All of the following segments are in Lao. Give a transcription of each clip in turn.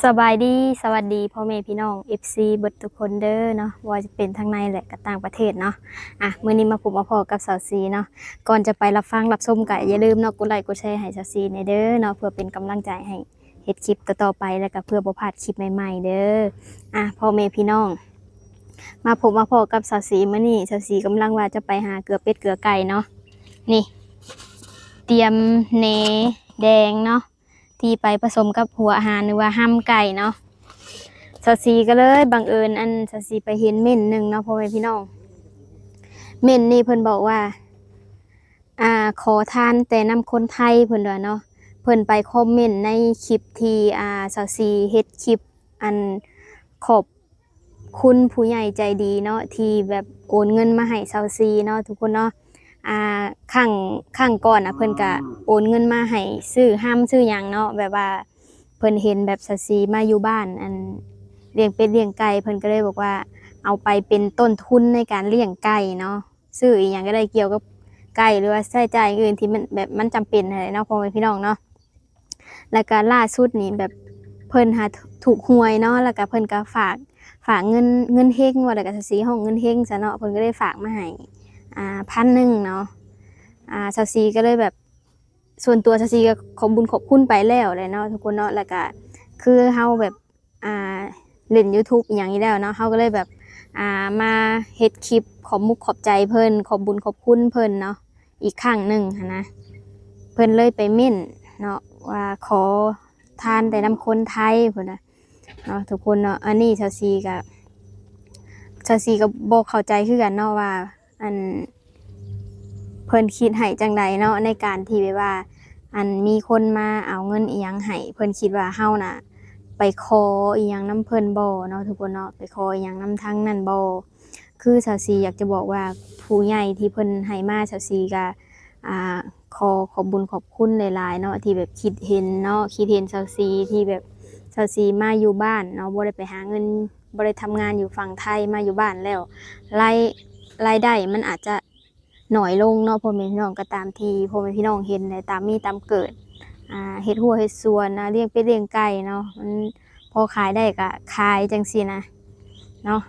ສະບາຍດີ ສະຫວັດດີພໍ່ແມ່ພີ່ນ້ອງ ເອັຟຊີ ເບິດທຸກຄົນເດີເນາະ ບໍ່ວ່າຈະເປັນທາງໃນ ແລະ ກະຕ່າງປະເທດເນາະ. ອ່ະ ມື້ນີ້ມາພົບມາພໍ້ກັບສາວຊີເນາະ. ກ່ອນຈະໄປຮັບຟັງຮັບຊົມ ກະຢ່າລືມເນາະ ກົດໄລ້ກົດແຊໃຫ້ສາວຊີແດ່ເດີເນາະ ເພື່ອເປັນກຳລັງໃຈໃຫ້ເຮັດຄລິບຕໍ່ໆໄປ ແລະ ກະເພື່ອບໍ່ພາດຄລິບໃໝ່ໆເດີ. ອ່ະ ພໍ່ແມ່ພີ່ນ້ອງ ມາພົບມາພໍ້ກັບສາວຊີມື້ນີ້ ສາວຊີກຳລັງວ່າຈະໄປຫາເກືອເປັດເກືອໄກ່ເນາະ. ນີ້ ຕຽມແໜແດງເນາະ ທີ່ໄປປະສົມກັບຫົວອາຫານ ຫຼືວ່າຮຳໄກ່ເນາະ. ສາວຊີກໍເລີຍບັງເອີນ ອັນ ສາວຊີໄປເຫັນເມັ້ນໜຶ່ງເນາະ ພໍ່ແມ່ພີ່ນ້ອງ. ເມັ້ນນີ້ເພິ່ນບອກວ່າ ອ່າ ຂໍທານແຕ່ນຳຄົນໄທ ເພິ່ນວ່າເນາະ. ເພິ່ນໄປຄອມເມັນໃນຄລິບທີ່ ອ່າ ສາວຊີເຮັດຄລິບ ອັນ ຂອບ ຄຸນຜູ້ໃຫຍ່ໃຈດີເນາະ ທີ່ແບບໂອນເງິນມາໃຫ້ສາວຊີເນາະ ທຸກຄົນເນາະ. ອ່າ ຄັ້ງ ຄັ້ງກ່ອນນະ ເພິ່ນກະໂອນເງິນມາໃຫ້ຊື້ຮຳຊື້ຫຍັງເນາະ ແບບວ່າເພິ່ນເຫັນແບບສາວຊີມາຢູ່ບ້ານ ອັນ ລ້ຽງເປັດລ້ຽງໄກ່ ເພິ່ນກໍເລີຍບອກວ່າເອົາໄປເປັນຕົ້ນທຶນໃນການລ້ຽງໄກ່ເນາະ ຊື້ອີ່ຫຍັງກໍໄດ້ກ່ຽວກັບໄກ່ ຫຼືວ່າໃຊ້ຈ່າຍອື່ນທີ່ມັນແບບມັນຈຳເປັນຫັ້ນແຫຼະເນາະ ພໍ່ແມ່ພີ່ນ້ອງເນາະ. ແລ້ວກະລ່າສຸດນີ້ແບບເພິ່ນຫາຖືກຫວຍເນາະ ແລ້ວກະເພິ່ນກະຝາກ ຝາກເງິນ ເງິນເຮັງ ວ່າແລ້ວກະສາວຊີຮ້ອງເງິນເຮັງຊະເນາະ ເພິ່ນກະໄດ້ຝາກມາໃຫ້ ອ່າ ພັນໜຶ່ງເນາະ. ອ່າ ສາວຊີກະເລີຍແບບ ສ່ວນຕົວສາວຊີກະຂອບບຸນຂອບຄຸນໄປແລ້ວແຫຼະເນາະ ທຸກຄົນເນາະ. ແລ້ວກະຄືເຮົາແບບ ອ່າ ຫຼິ້ນຢູທູບອີ່ຫຍັງນີ້ແລ້ວເນາະ ເຮົາກໍເລີຍແບບ ອ່າ ມາເຮັດຄລິບຂອບມຸກຂອບໃຈເພິ່ນ ຂອບບຸນຂອບຄຸນເພິ່ນເນາະ ອີກຄັ້ງໜຶ່ງຫັ້ນນະ. ເພິ່ນເລີຍໄປເມັ້ນເນາະ ວ່າຂໍທານແຕ່ນຳຄົນໄທພຸ້ນນະເນາະ ທຸກຄົນເນາະ. ອັນນີ້ສາວຊີກະ ສາວຊີກະບໍ່ເຂົ້າໃຈຄືກັນເນາະວ່າ ອັນ ເພິ່ນຄິດໃຫ້ຈັ່ງໃດເນາະ ໃນການທີ່ແບບວ່າ ອັນ ມີຄົນມາເອົາເງິນອີ່ຫຍັງໃຫ້ ເພິ່ນຄິດວ່າເຮົານະໄປຂໍອີ່ຫຍັງນຳເພິ່ນບໍ່ເນາະ ທຸກຄົນເນາະ ໄປຂໍອີ່ຫຍັງນຳທາງນັ້ນບໍ່. ຄືສາວຊີຢາກຈະບອກວ່າ ຜູ້ໃຫຍ່ທີ່ເພິ່ນໃຫ້ມາ ສາວຊີກະ ອ່າ ຂໍຂອບບຸນຂອບຄຸນຫຼາຍໆເນາະ ທີ່ແບບຄິດເຫັນເນາະ ຄິດເຫັນສາວຊີ ທີ່ແບບສາວຊີມາຢູ່ບ້ານເນາະ ບໍ່ໄດ້ໄປຫາເງິນ ບໍ່ໄດ້ທຳງານຢູ່ຝັ່ງໄທ ມາຢູ່ບ້ານແລ້ວ ລາຍ ລາຍໄດ້ມັນອາດຈະໜ້ອຍລົງເນາະ ພໍ່ແມ່ພີ່ນ້ອງ ກໍຕາມທີ່ພໍ່ແມ່ພີ່ນ້ອງເຫັນແຫຼະ ຕາມມີຕາມເກີດ ອ່າ ເຮັດຮົ້ວເຮັດສວນ ອ່າ ລ້ຽງເປັດລ້ຽງໄກ່ເນາະ ມັນພໍຂາຍໄດ້ກໍຂາຍຈັ່ງຊີ້ນະເນາະ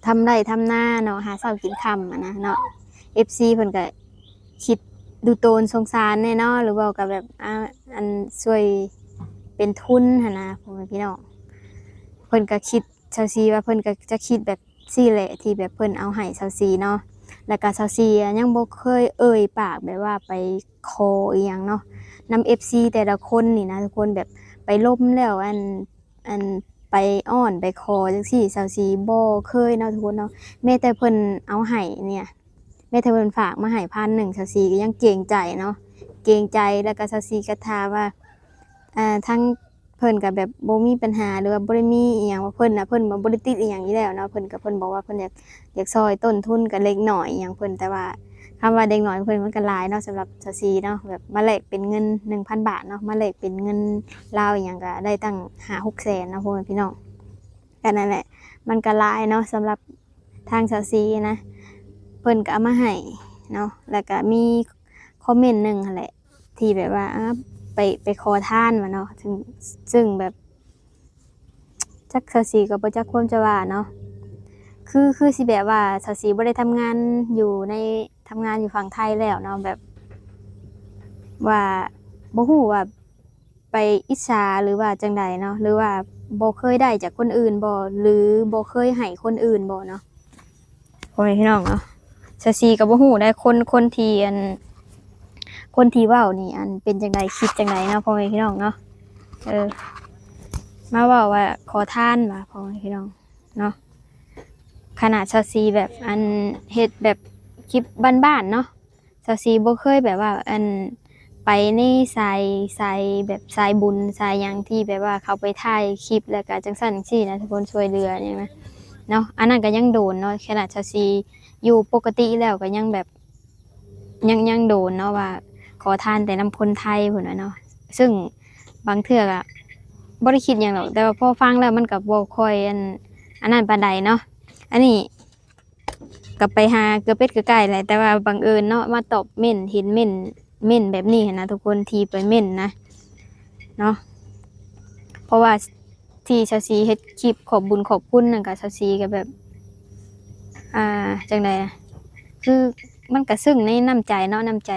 ທຳໄຮ່ທຳນາເນາະ ຫາເຊົ້າກິນຄ່ຳຫັ້ນນະເນາະ. ເອັຟຊີເພິ່ນກໍຄິດດູໂຕນສົງສານແດ່ເນາະ ຫຼືເວົ້າກໍແບບ ອ່າ ອັນ ຊ່ວຍເປັນທຶນຫັ້ນນະ ພໍ່ແມ່ພີ່ນ້ອງ ເພິ່ນກໍຄິດ ສາວຊີວ່າເພິ່ນກໍຈະຄິດແບບ ຊີ້ແຫຼະ ທີ່ແບບເພິ່ນເອົາໃຫ້ສາວຊີເນາະ ແລ້ວກະສາວຊີອະຍັງບໍ່ເຄີຍເອີ່ຍປາກແບບວ່າໄປຂໍອີ່ຫຍັງເນາະ ນຳເອັຟຊີແຕ່ລະຄົນນີ້ນະທຸກຄົນ ແບບໄປລົມແລ້ວ ອັນ ອັນ ໄປອ້ອນໄປຂໍຈັ່ງຊີ້ ສາວຊີບໍ່ເຄີຍເນາະທຸກຄົນເນາະ ແມ້ແຕ່ເພິ່ນເອົາໃຫ້ເນຍ ແມ້ແຕ່ເພິ່ນຝາກມາໃຫ້ພັນໜຶ່ງ ສາວຊີກໍຍັງເກງໃຈເນາະ ເກງໃຈ ແລ້ວກໍສາວຊີກໍຖາມວ່າ ອ່າ ທາງ ເພິ່ນກໍແບບບໍ່ມີປັນຫາ ຫຼືວ່າບໍ່ໄດ້ມີອີ່ຫຍັງວ່າ ເພິ່ນນະ ເພິ່ນບໍ່ໄດ້ຕິດອີ່ຫຍັງຢູ່ແລ້ວເນາະ ເພິ່ນກໍ ເພິ່ນບອກວ່າເພິ່ນຢາກ ຢາກຊ່ອຍຕົ້ນທຶນກໍເລັກນ້ອຍອີ່ຫຍັງເພິ່ນ ແຕ່ວ່າຄຳວ່າເລັກນ້ອຍເພິ່ນມັນກໍຫຼາຍເນາະ ສຳລັບສາວຊີເນາະ ແບບມາແລກເປັນເງິນໜຶ່ງພັນບາດເນາະ ມາແລກເປັນເງິນລາວອີ່ຫຍັງກໍໄດ້ຕັ້ງຫ້າຫົກແສນເນາະ ພໍ່ແມ່ພີ່ນ້ອງ ກໍນັ້ນແຫຼະ ມັນກໍຫຼາຍເນາະ ສຳລັບ ທາງສາວຊີນະ ເພິ່ນກໍເອົາມາໃຫ້ເນາະ ແລ້ວກໍມີຄອມເມັນໜຶ່ງຫັ້ນແຫຼະ ທີ່ແບບວ່າ ອ່າ ໄປ ໄປຂໍທານວ່າເນາະ ຊຶ່ງ ຊຶ່ງແບບ ຈັກ ສາວຊີກໍບໍ່ຈັກຄວາມຈະວ່າເນາະ ຄື ຄືຊິແບບວ່າສາວຊີບໍ່ໄດ້ທຳງານຢູ່ໃນ ທຳງານຢູ່ຝັ່ງໄທແລ້ວເນາະ ແບບວ່າບໍ່ຮູ້ວ່າ ໄປອິດສາ ຫຼືວ່າຈັ່ງໃດເນາະ ຫຼືວ່າບໍ່ເຄີຍໄດ້ຈາກຄົນອື່ນບໍ່ ຫຼືບໍ່ເຄີຍໃຫ້ຄົນອື່ນບໍ່ເນາະ ພໍ່ແມ່ພີ່ນ້ອງເນາະ ສາວຊີກໍບໍ່ຮູ້ໄດ໋ ຄົນ ຄົນທີ່ ອັນ ຄົນທີ່ເວົ້ານີ້ ອັນ ເປັນຈັ່ງໃດ ຄິດຈັ່ງໃດເນາະ ພໍ່ແມ່ພີ່ນ້ອງເນາະ ເອີ ມາເວົ້າວ່າຂໍທານວ່າ ພໍ່ແມ່ພີ່ນ້ອງເນາະ ຂະໜາດສາວຊີແບບ ອັນ ເຮັດແບບຄລິບບ້ານໆເນາະ ສາວສີບໍ່ເຄີຍແບບວ່າ ອັນ ໄປໃນສາຍ ສາຍແບບສາຍບຸນສາຍຫຍັງທີ່ແບບວ່າເຂົາໄປຖ່າຍຄລິບ ແລ້ວກະຈັ່ງຊັ້ນຈັ່ງຊີ້ນະ ທຸກຄົນ ຊ່ວຍເຫຼືອຫຍັງນະເນາະ ອັນນັ້ນກະຍັງໂດນເນາະ ຂະໜາດສາວສີຢູ່ປົກກະຕິແລ້ວກະຍັງແບບ ຍັງ ຍັງໂດນເນາະວ່າຂໍທານແຕ່ນຳຄົນໄທພຸ້ນນະເນາະ ຊຶ່ງບາງເທື່ອກະບໍ່ໄດ້ຄິດຫຍັງດອກ ແຕ່ວ່າພໍຟັງແລ້ວມັນກະບໍ່ຄ່ອຍ ອັນ ອັນນັ້ນປານໃດເນາະ ອັນນີ້ ກໍໄປຫາເກືອເປັດເກືອໄກ່ແຫຼະ ແຕ່ວ່າບັງເອີນເນາະ ມາຕອບເມັ້ນ ເຫັນເມັ້ນ ເມັ້ນແບບນີ້ຫັ້ນນະທຸກຄົນ ທີ່ໄປເມັ້ນນະເນາະ ເພ າະວ່າທີ່ສາວສີເຮັດຄລິບຂອບບຸນຂອບຄຸນນັ້ນກະ ສາວສີກະແບບ ອ່າ ຈັ່ງໃດ ຄືມັນກະຊຶ້ງໃນນ້ຳໃຈເນາະ ນ້ຳໃຈ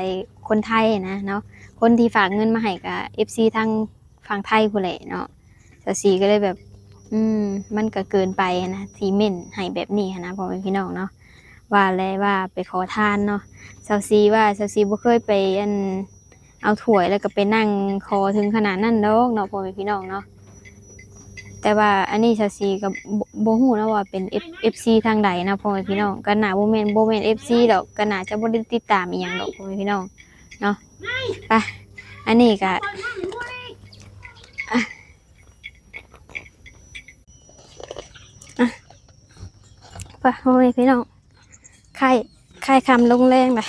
ຄົນໄທນະເນາະ ຄົນທີ່ຝາກເງິນມາໃຫ້ກະເອັຟຊີທາງຝັ່ງໄທພຸ້ນແຫຼະເນາະ. ສາວສີກະເລີຍແບບ ອືມ ມັນກະເກີນໄປຫັ້ນນະ ທີ່ເມັ້ນໃຫ້ແບບນີ້ຫັ້ນນະ ພໍ່ແມ່ພີ່ນ້ອງເນາະ. ວ່າແລະວ່າໄປຂໍທານເນາະ ສາວສີວ່າສາວສີບໍ່ເຄີຍໄປ ອັນ ເອົາຖ້ວຍແລ້ວກະໄປນັ່ງຂໍເຖິງຂະໜາດນັ້ນດອກເນາະ ພໍ່ແມ່ພີ່ນ້ອງເນາະ. ແຕ່ວ່າອັນນີ້ສາວສີກະບໍ່ ບໍ່ຮູ້ເນາະວ່າເປັນເອັຟ ເອັຟຊີທາງໃດນະ ພໍ່ແມ່ພີ່ນ້ອງ ກະໜ້າບໍ່ແມ່ນ ບໍ່ແມ່ນເອັຟຊີດອກ ກະໜ້າຈະບໍ່ໄດ້ຕິດຕາມອີ່ຫຍັງດອກ ພໍ່ແມ່ພີ່ນ້ອງເນາະ. ໄປ ອັນນີ້ກະ ອ່ະ ອ່ະ ໄປ ພໍ່ແມ່ພີ່ນ້ອງ ຄ້າຍ ຄ້າຍຄ່ຳລົງແລງລະ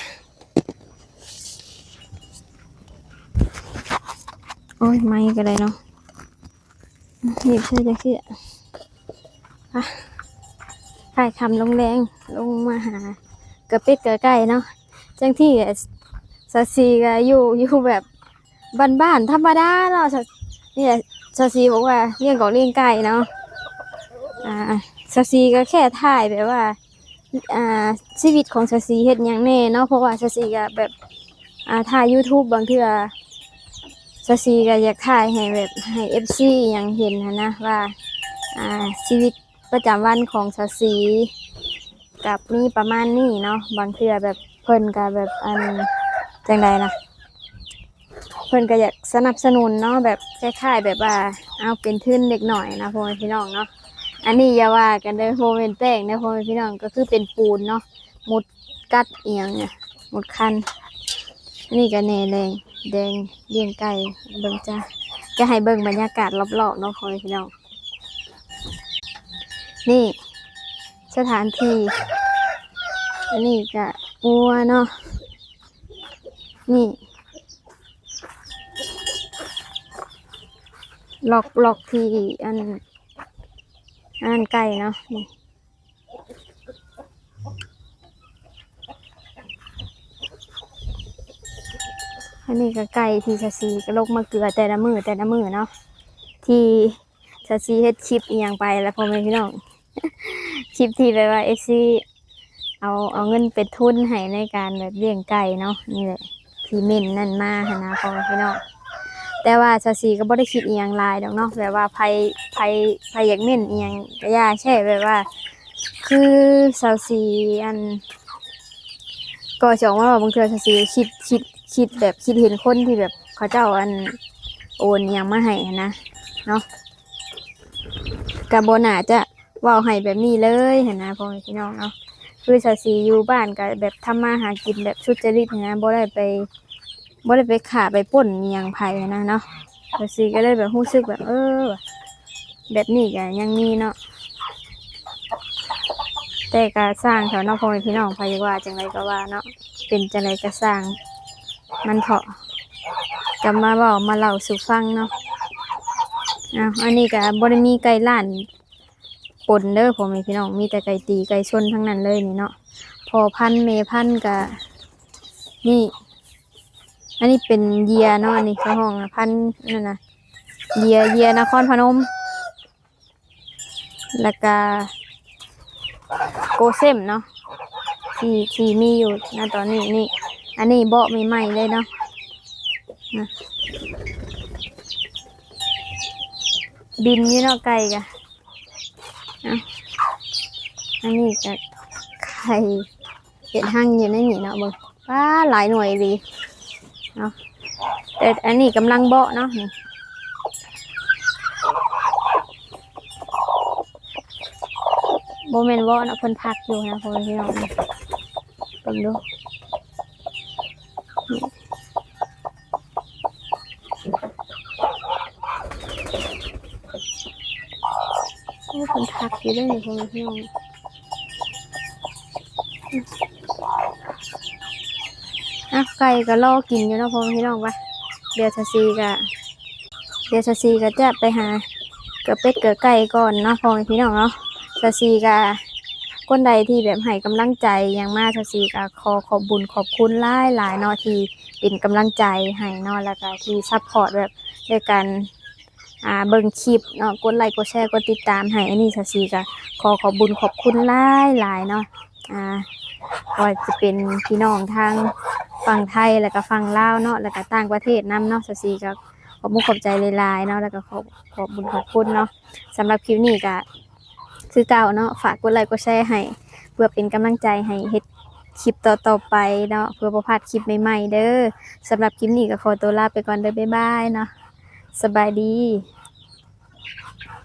ໂອ້ຍ ໄມ້ກະໄດ້ເນາະ ນີ້ໃສ່ຈັ່ງຊີ້ ອ່ະ ຄ້າຍຄ່ຳລົງແລງ ລົງມາຫາເກືອເປັດເກືອໄກ່ເນາະ. ຈັ່ງທີ່ສາວສີກະຢູ່ ຢູ່ແບບ ບ້ານໆ ທຳມະດາເນາະ ສະ ນີ້ແຫຼະ ສາວສີບອກວ່າລ້ຽງກອກລ້ຽງໄກ່ເນາະ. ອ່າ ສາວສີກະແຄ່ຖ່າຍແບບວ່າ ອ່າ ຊີວິດຂອງສາວສີເຮັດຫຍັງແດ່ເນາະ ເພາະວ່າສາວສີກະແບບ ອ່າ ຖ່າຍຢູທູບ ບາງເທື່ອສາວສີກະຢາກຖ່າຍໃຫ້ແບບ ໃຫ້ເອັຟຊີອີ່ຫຍັງເຫັນຫັ້ນນະ ວ່າ ອ່າ ຊີວິດປະຈຳວັນຂອງສາວສີ ກະມີປະມານນີ້ເນາະ. ບາງເທື່ອແບບເພິ່ນກະແບບ ອັນ ຈັ່ງໃດລະ ເພິ່ນກະຢາກສະໜັບສະໜູນເນາະ ແບບຄ້າຍໆ ແບບວ່າເອົາເປັນທຶນເດັກນ້ອຍນະ ພໍ່ແມ່ພີ່ນ້ອງເນາະ. ອັນນີ້ຢ່າວ່າກັນເດີ ບໍ່ແມ່ນແປ້ງເດີ ພໍ່ແມ່ພີ່ນ້ອງ ກະຄືເປັນປູນເນາະ ມົດກັດອີ່ຫຍັງ ມົດຄັນ. ອັນນີ້ກະແໜແດງ ແດງລ້ຽງໄກ່ ເບິ່ງຈ້າ ຈະໃຫ້ເບິ່ງບັນຍາກາດລອບໆ ເນາະ ພໍ່ແມ່ພີ່ນ້ອງ. ນີ້ສະຖານທີ່ ອັນນີ້ກະງົວເນາະ ນີ້ ລັອກ ລັອກທີ່ ອັນ ອັນນັ້ນໄກ່ເນາະ ນີ້ ອັນນີ້ກະໄກ່ທີ່ສາວສີກະລົງມາເກືອແຕ່ລະມື້ ແຕ່ລະມື້ເນາະ ທີ່ ສາວສີເຮັດຄລິບອີ່ຫຍັງໄປລະ ພໍ່ແມ່ພີ່ນ້ອງ ຄລິບທີ່ແບບວ່າເອັຟຊີເອົາ ເອົາເງິນເປັນທຶນໃຫ້ໃນການແບບລ້ຽງໄກ່ເນາະ ນີ້ແຫຼະທີ່ເມັ້ນນັ້ນມາຫັ້ນນະ ພໍ່ແມ່ພີ່ນ້ອງ. ແຕ່ວ່າສາວສີກະບໍ່ໄດ້ຄິດອີ່ຫຍັງຫຼາຍດອກເນາະ ແບບວ່າໃຜ ໃຜ ໃຜຢາກເມັ້ນອີ່ຫຍັງກະຢ່າແຊະ ແບບວ່າ ຄືສາວສີ ອັນ ກໍຊິອອກມາເວົ້າ ບາງເທື່ອສາວສີກະຄິດ ຄິດ ຄິດແບບ ຄິດເຫັນຄົນທີ່ແບບເຂົາເຈົ້າ ອັນ ໂອນອີ່ຫຍັງມາໃຫ້ຫັ້ນນະເນາະ ກະບໍ່ໜ້າຈະເວົ້າໃຫ້ແບບນີ້ເລີຍຫັ້ນນະ ພໍ່ແມ່ພີ່ນ້ອງເນາະ. ຄືສາວສີຢູ່ບ້ານກະແບບທຳມາຫາກິນແບບສຸດຈະລິດຫັ້ນນະ ບໍ່ໄດ້ໄປ ບໍ່ໄດ້ໄປຂ້າໄປປຸ້ນອີ່ຫຍັງໃຜຫັ້ນນະເນາະ. ສາວສີກະເລີຍແບບຮູ້ສຶກແບບ ເອີ ແບບນີ້ກະຍັງມີເນາະ ແຕ່ກະຊ່າງເຖາະເນາະ ພໍ່ແມ່ພີ່ນ້ອງ ໃຜຢາກວ່າຈັ່ງໃດກະວ່າເນາະ ເປັນຈັ່ງໃດກະຊ່າງມັນເຖາະ ກະມາເວົ້າມາເລົ່າສູ່ຟັງເນາະ. ອ້າວ ອັນນີ້ກະບໍ່ໄດ້ມີໄກ່ລ້ານປົນເດີ ພໍ່ແມ່ພີ່ນ້ອງ ມີແຕ່ໄກ່ຕີໄກ່ຊົນທັງນັ້ນເລີຍນີ້ເນາະ. ພໍ່ພັນແມ່ພັນກະນີ້ ອັນນີ້ເປັນເຢຍເນາະ ອັນນີ້ເຂົາຮ້ອງນະ ພັນນັ້ນນະ ເຢຍ ເຢຍນະຄອນພະນົມ ແລ້ວກະໂກເຊັມເນາະ ທີ່ ທີ່ມີຢູ່ນະຕອນນີ້ນີ້. ອັນນີ້ເບາະໃໝ່ໆເລີຍເນາະ ນະ ບິນຢູ່ເນາະໄກ່ກະ. ເອົາ ອັນນີ້ກະໄຂ່ ເຮັດຮັງຢູ່ໃນນີ້ເນາະ ເບິ່ງ ປາ ຫຼາຍໜ່ວຍອີ່ຫຼີເນາະ. ແຕ່ອັນນີ້ກຳລັງເບາະເນາະ ນີ້ ບໍ່ແມ່ນເບາະເນາະ ເພິ່ນພັກຢູ່ນະ ພໍ່ແມ່ພີ່ນ້ອງ ເບິ່ງດູ. ໂອ້ ເພິ່ນຄັກຢູ່ເດ້ນີ້ ພໍ່ແມ່ພີ່ນ້ອງ. ອ່ະ ໄກ່ກໍລໍກິນຢູ່ເນາະ ພໍ່ແມ່ພີ່ນ້ອງ. ວ່າ ດຽວສາວສີກໍ ດຽວສາວສີກໍຈະໄປຫາເກືອເປັດເກືອໄກ່ກ່ອນເນາະ ພໍ່ແມ່ພີ່ນ້ອງເນາະ. ສາວສີກໍ ຄົນໃດທີ່ແບບໃຫ້ກຳລັງໃຈຫຍັງມາ ສາວສີກໍຂໍຂອບບຸນຂອບຄຸນຫຼາຍໆເນາະ ທີ່ເປັນກຳລັງໃຈໃຫ້ເນາະ ແລ້ວກໍທີ່ຊັບພອດແບບດ້ວຍການ ອ່າ ເບິ່ງຄລິບເນາະ ກົດໄລ ກົດແຊ ກົດຕິດຕາມໃຫ້ ອັນນີ້ສາວສີກໍຂໍຂອບບຸນຂອບຄຸນຫຼາຍໆເນາະ ອ່າ ບໍ່ວ່າຈະເປັນພີ່ນ້ອງທາງຝັ່ງໄທ ແລ້ວກໍຝັ່ງລາວເນາະ ແລ້ວກໍຕ່າງປະເທດນຳເນາະ ສາວສີກໍຂອບມຸກຂອບໃຈຫຼາຍໆເນາະ ແລ້ວກໍຂອບ ຂອບບຸນຂອບຄຸນເນາະ. ສຳລັບຄລິບນີ້ກໍຄືເກົ່າເນາະ ຝາກກົດໄລກົດແຊໃຫ້ ເພື່ອເປັນກຳລັງໃຈໃຫ້ເຮັດຄລິບຕໍ່ໆໄປເນາະ ເພື່ອບໍ່ພາດຄລິບໃໝ່ໆເດີ. ສຳລັບຄລິບນີ້ກໍຂໍຕົວລາໄປກ່ອນເດີ ບາຍບາຍເນາະ ສະບາຍດີ.